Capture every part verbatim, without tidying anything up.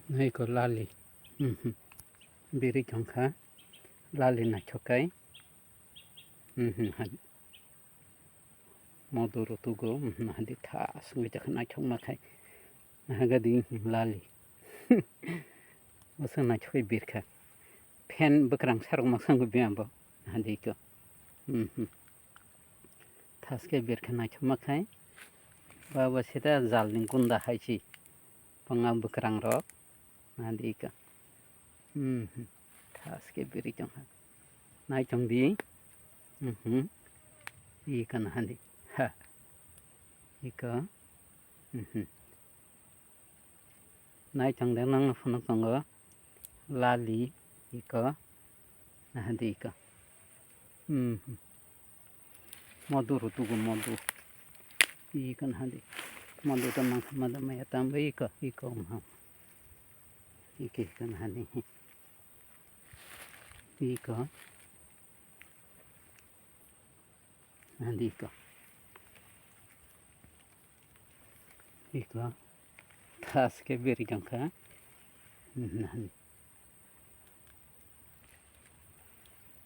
Naiko lali. Mhm. Biri tongkha. Lali naithok kai. Mhm. Hai. Modo rotugo. Mhm. Hadi tha sungwi jakha naithok ma khai. Nahagadi, mhm, lali. Oso naithok kai birkha. Phen bwkrang sarok ma sangwi biya bo. Hadi ko. Mhm. Thaske birkha naithok ma khai. Baba sita jalni gunda hai si. Panga bwkrang rok. Nadi ika. Mhm. Thaske biri tong ha. Nai tong di. Mhm. Ika na hadi. Ha. Ika. Mhm. Nai tong de nang phunuk tongo. Lali ika. Na hadi ika. Mhm. Modu rutugu modu. Ika na hadi. Modu ta mang sama da maya tam ba ika, ika um ha. Ika, ika na hadi. Ika. Hadi ika. Ika. Thaske beri jangkha. Mhm.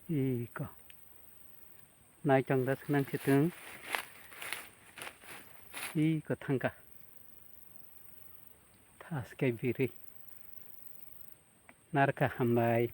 Ika. Nai tong da swnang se tong. Ika thangka. Thaske biri. Narkha hambai.